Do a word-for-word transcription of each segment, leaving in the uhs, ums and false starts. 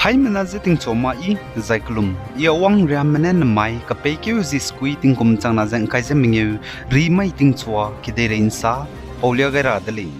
Haimena je tingchua ma i, zai kelum, i awang riamme ne nemai, kapeikeu zi sekui tingkum changna ze ngkai ze mengeu, ri mai tingchua, kedeirei nsa, paulia gai ra de lei.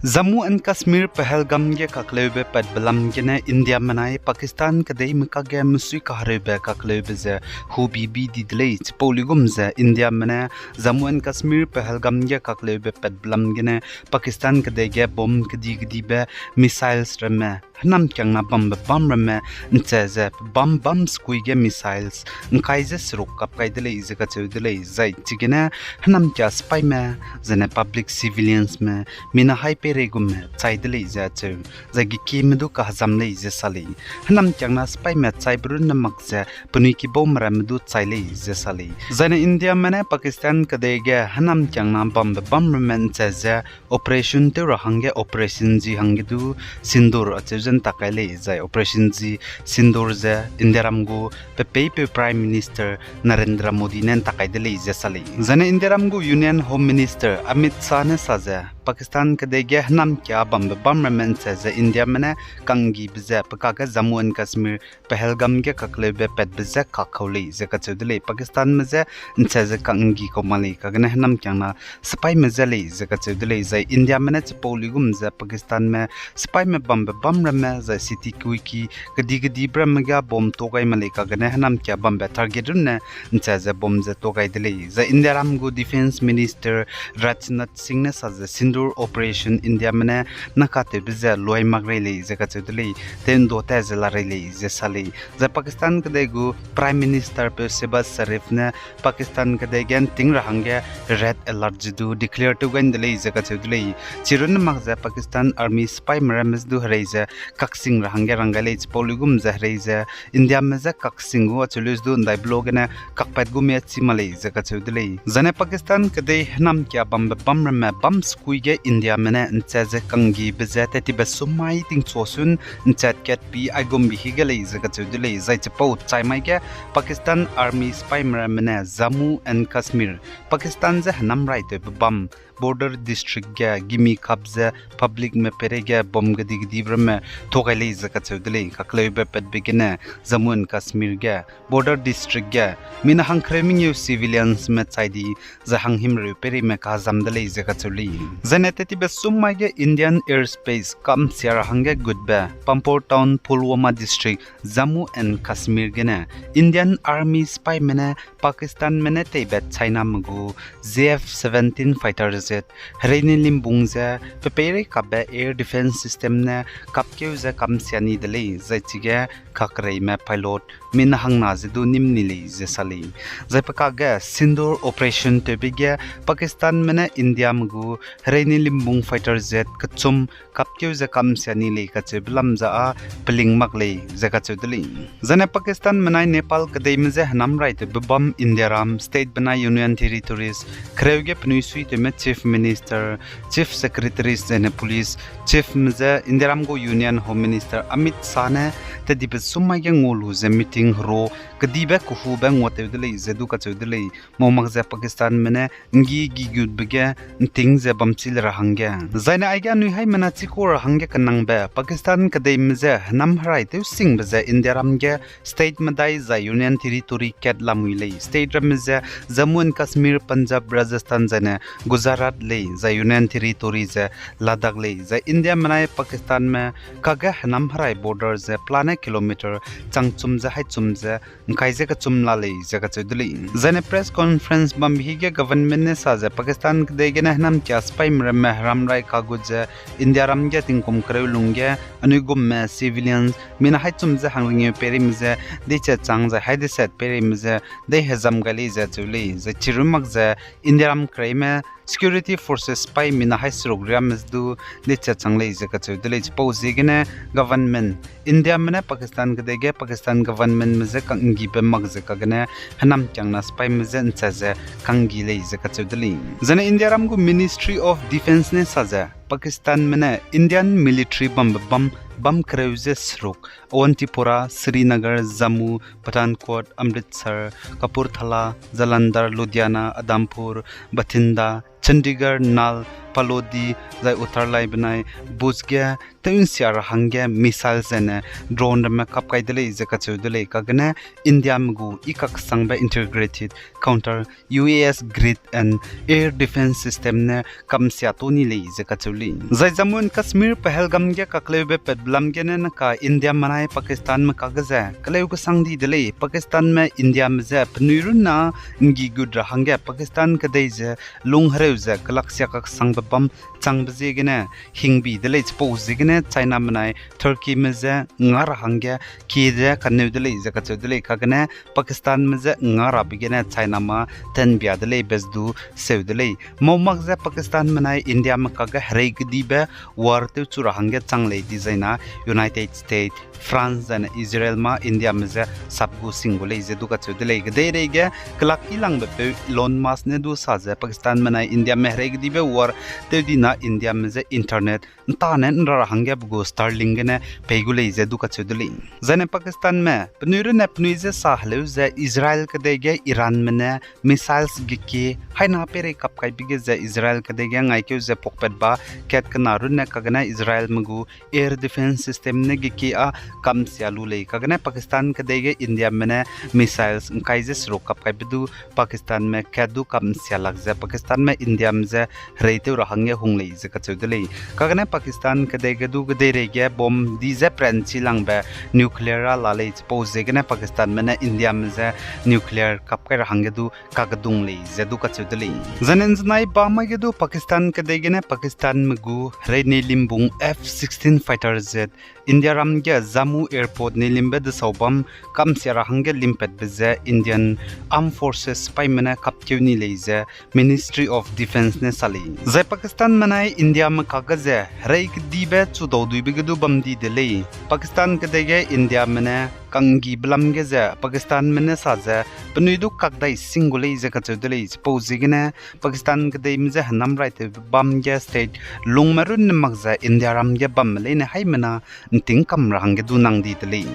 Jammu and Kashmir Pahalgam ge kakleube patbe lam gene India menai Pakistan kedeime kakge mesui kahereube kakleube ze hubibi di de lei. Chipau luigum ze India mene Jammu and Kashmir Pahalgam ge kakleube patbe lam gene Pakistan kedei ge bomb kedi-kedibe missiles ramme, hênamkiangna bambe bam ramme nche ze bam bam sekui ge missiles ngkai ze seruk kap kai de lei ze kacheu de lei. Zai chigene hênamkia sipaime, zene public civiliansme, mina hai peireigumme chai de lei ze acheu. Zai gekieme du kahezam lei ze sa lei. Hênamkiangna sipaime chaibe runne mak ze penui kibaume ramme du chai lei ze sa lei. Zaine India mene Pakistan kedei ge hênamkiangna bambe bam ramme nche ze operation tew ra hangge operation zi hangge du Sindoor acheu ze ntak kai lei. Zai operation zi Sindoor ze Indiaram gu pepeipeu Prime Minister Narendra Modi ne ntak kai de lei ze sa lei. Zaine Indiaram gu Union Home Minister Amit Shah ne sa ze Pakistan kedei ge hênamkia bambe bam ramme nche ze India mene kanggibe ze pe kakge Jammu and Kashmir Pahalgam ge kakleube patbe je kakau lei ze kacheu de lei. Pakistanme je nche ze kanggi kau ma lei, kagene hênamkiangna sipaime je lei ze kacheu de lei. Zai Indiame ne chipau luigum ze Pakistanme sipaime bambe bam ramme zai city kuiki kedi-kedibe ramme ga bomb tuâ gai ma lei, kagene hênamkia bambe target runne nche ze bomb ze tuâ gai de lei. Zai Indiaram gu Defence Minister Rajnath Singh ne sa ze Sindoor operation Indiame ne nakatewbe ze luai mak rei lei ze kacheu de lei, tendo ta ze la rei lei ze sa lei. Zai Pakistan kedei gu Prime Minister peu Shehbaz Sharif ne Pakistan kedei ge nting ra hangge red alert ze du declare tew gai de lei ze kacheu de lei. Chirunne mak ze Pakistan Army sipaime ramme ze du herei ze kaksing ra hangge rang gai lei, chipau luigum ze herei ze Indiame je kaksing gu acheu lei ze du ndaibe lo gene kakpat gu mia chi ma lei ze kacheu de lei. Zaine Pakistan kedei hênamkia bambe bam ramme bam sekui ge Indiame ne nche ze kanggibe ze tettibe sum mai tingchua sun nchat kat pi aigumbe hi ge lei ze kacheu de lei. Zai chipau chai mai ge Pakistan Army sipaime ramme ne Jammu and Kashmir, Pakistan je hênam raitewbe bam border district ge gimi kap ze publicme peireige bomb kedi-kedibe ramme tuâ gai lei ze kacheu de lei. Kakleube patbe gene Jammu and Kashmir ge border district ge mina hangkereu mengeu civiliansme chai di zai hanghimreu peireime kazam de lei ze kacheu lei. Zaine tettibe sum mai ge Indian airspace kamsia ra hangge gutbe Pampore Town, Pulwama District, Jammu and Kashmir gene Indian Army sipaime ne Pakistanme ne teibe Chiname gu J F seventeen fighter jet hereine limbung ze pepeirei kapbe air defence system ne kapkeu ze kamsia ni de lei, zai chige kakereime pilot mina hangna ze du nîm ni lei ze sa lei. Zai pe kakge Sindoor operation tewbe ge Pakistanme ne Indiame gu hereine limbung fighter jet kechum kapkeu ze kamsia ni lei kacheube lam ze â peling mak lei ze kacheu de lei. Zaine Pakistan menai Nepal kedeime je hênam raitewbe bam Indiaram state benai Union Territories kereu ge penui suitewme Chief Minister, Chief Secretaries zaine police chiefme je Indiaram gu Union Home Minister Amit Shah ne tettibe sum mai ge ngua lu ze meeting hero kedibe kehube nguatew de lei ze du kacheu de lei. Mau mak ze Pakistanme ne nggi gigutbe ge nting ze bamchi le ra hangge. Zaine aige anui haimena chikau ra hangge kenangbe Pakistan kedeime je hênam herai tewsingbe ze Indiaram ge state medai zai Union Territory kat lamui lei. State ramme ze Jammu and Kashmir, Punjab, Rajasthan zaine Gujarat lei, zai Union Territory ze Ladakh lei. Zai India menai Pakistanme kakge hênam herai border ze pelane kilometer changchum ze haichum ze ngkai ze kechum la lei ze kacheu de lei. Zaine press conference bambe hi ge government ne sa ze Pakistan kedei gene hênamkia sipaime ramme heram rai kagut ze Indiaram ge tingkum kereu lungge anui gumme civilians mina haichum ze hangringeu peireime ze deichat chang zai haideset peireime ze deihezam gai lei ze acheu lei. Zai chiru mak ze Indiaram kereime security forces sipai mina hai seruk riamme ze du deichat chang lei ze kacheu de lei. Chipau ziegene government Indiame ne Pakistan kedei ge Pakistan governmentme je kanggibe mak ze kagene hênamkiangna sipaime je ncha ze kanggi lei ze kacheu de lei. Zaine Indiaram gu Ministry of Defence ne sa ze Pakistanme ne Indian military bambe bam bam kereu ze seruk, Awantipora, Srinagar, Jammu, Pathankot, Amritsar, Kapurthala, Jalandhar, Ludhiana, Udhampur, Bathinda, Chandigarh, Nal, Phalodi, zai Uttarlai benai Bhuj ge tew'nsia ra hangge missile zene drone ramme kap kai de lei ze kacheu de lei. Kagene Indiame gu i kaksangbe integrated counter U A S grid and air defence system ne kamsia to ni lei ze kacheu lei. Zai Jammu and Kashmir Pahalgam ge kakleube patbe lam gene neka Indiame nai Pakistanme kakge ze keleu kesang di de lei. Pakistanme Indiame je penui runne nggi gut ra hangge Pakistan kedei ze lunghereu ze kelaksia kaksangbe bam changbe ziegene hingbi de lei. Chipau ziegene Chiname nai Turkeyme je nga ra hangge kie ze kaneu de lei ze kacheu de lei. Kagene Pakistanme je nga rabe gene Chiname tenbia de lei be ze du seu de lei. Mau mak ze Pakistanme nai Indiame kakge herei kedibe war tewchu ra hangge chang lei dizai na United States, France zai ne Israelme Indiame je sap gu sing gu lei ze du kacheu de lei. Kedeireige kelak kilangbe peu Elon Musk ne du sa ze Pakistanme nai Indiame herei kedibe war tew di na Indiame je internet ntane nra ra hangge pe gu Starlink gene pei gu lei ze du kacheu de lei. Zai ne Pakistanme penui runne penui je sa heleu ze Israel kedei ge Iranme ne missiles gekie haina peirei kap kaibe ge ze Israel kedei ge ngaikeu ze pakpat ba kat kena runne kagene Israelme gu air defence system ne gekie â kamsia lu lei. Kagene Pakistan kedei ge Indiame ne missiles ngkai ze seruk kap kaibe du Pakistanme kat du kamsia lak ze Pakistanme Indiame je hereitew ra hangge hung lei ze kacheu de lei. Kagene Pakistan kedei ge du kedeireige bomb di ze pranchi langbe nuclear â la lei. Chipau ziegene Pakistanme ne Indiame je nuclear kap kai ra hangge du kakdung lei ze du kacheu de lei. Zai ne nzenai ba mai ge du Pakistan kedei gene Pakistanme gu herei neilimbung F sixteen fighter jet Indiaram ge Jammu Airport neilimbe desau bam kamsia ra hangge limpatbe ze Indian Armed Forces sipaîme ne kapkeu ni lei ze Ministry of Defence ne sa lei. Zai Pakistanme nai Indiame kakge ze herei kedibe chudauduibe ge du bam di de lei. Pakistan kedei ge Indiame ne kanggibe lam ge ze Pakistanme ne sa ze penui du kakdai sing gu lei ze kacheu de lei. Chipau ziegene Pakistan kedeime je henam raitewbe bam ge state lungme runne mak ze Indiaram ge bamme leine haimena nting kam ra hangge du nang di de lei.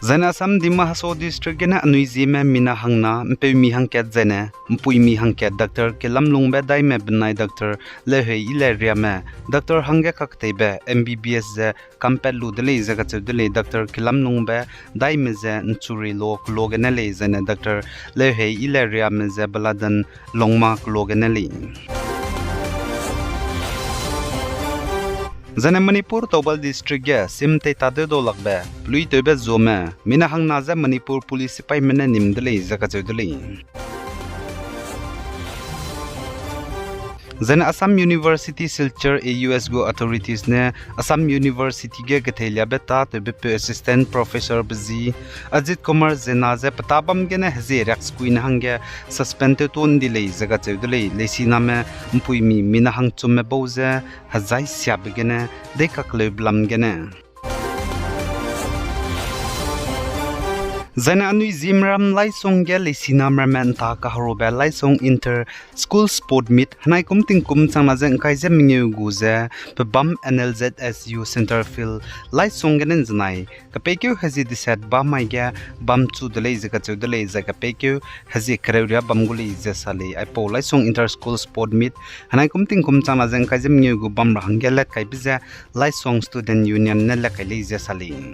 Zai ne Assam Dima Hasao District gene anui zieme mina hangna mpeumi hangkat zai ne mpuimi hangkat Doctor Kilamlungbe Daime benai Doctor Leuhei Ileriame Doctor hangge kakteibe M B B S ze kampat lu de lei ze kacheu de lei. Doctor Kilamlungbe Daime ze Nchuri lo kelo gene lei zai ne Doctor Leuhei Ileriame ze Baladan Longma kelo gene lei. Zai ne Manipur Thoubal District ge sim tei tâ deu dau lakbe peluitewbe zuame mina hangna je Manipur Police sipaîme ne nim de lei ze kacheu de lei. Zai ne Assam University Silchar A U S gu authorities ne Assam University ge ketheiliabe tâtewbepeu assistant professor be zi Ajit Kumar Zena je petâ bam gene hezie riaksekuine hangge suspend tewtuâ ndi lei ze kacheu de lei. Leisiname mpuimi mina hangchumme bau ze hezai siabe gene deikakleube lam gene Zai ne anui Zimram Laisong ge leisiname ramme nta kaherobe Laisong Inter School Sport Meet henai kum tingkum changna ze ngkai ze mengeu gu ze pebam N L Z S U Centre Field Laisong gene nzenai kepeikeu hezie deset ba mai ge bam chu de lei ze kacheu de lei. Zai kepeikeu hezie kereu riâ bam gu lei ze sa lei. Aipau Laisong Inter School Sport Meet henai kum tingkum changna ze ngkai ze mengeu gu bam ra hangge lat kaibe ze Laisong Student Union ne lat kai lei ze sa lei.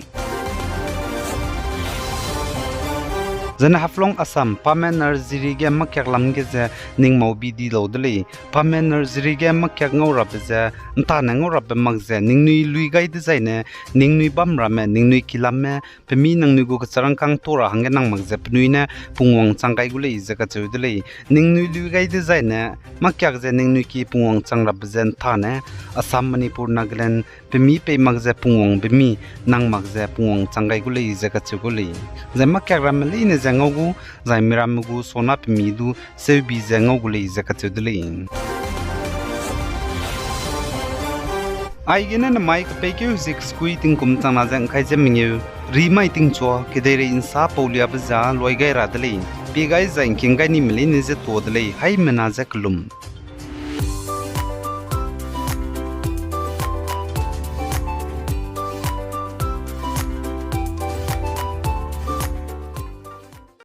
Zai ne Haflong Assam, Pame Nursery ge makiak lam ge ze ning mâu bi di lau de lei. Pame Nursery ge makiak ngau rabe ze ntane ngau rabe mak ze ningnui lui gai dezaine ningnui bam ramme ningnui kilamme pemi nangnui gu kecharangkâng ta ra hangge nang mak ze penui ne pungwang chang gai gu lei ze kacheu de lei. Ningnui lui gai dezaine makiak ze ningnui ki pungwang chang rabe ze ntane Assam, Manipur, Nagaland pemi pei mak ze pungwangbe mi nang mak ze pungwang chang gai gu lei ze kacheu gu lei. Zai makiak ramme leine ze ngau gu, zai miramme gu sona pemi du seubi ze ngau gu lei ze kacheu de lei. Aigene nemai kepeikeu hezie kesekui tingkum changna ze ngkai ze mengeu, rimai tingchua kedeirei nsa pauliabe ze luai gai ra de lei. Pie gai zai ngking gai nime leine ze tuâ de lei, haimena ze kelum.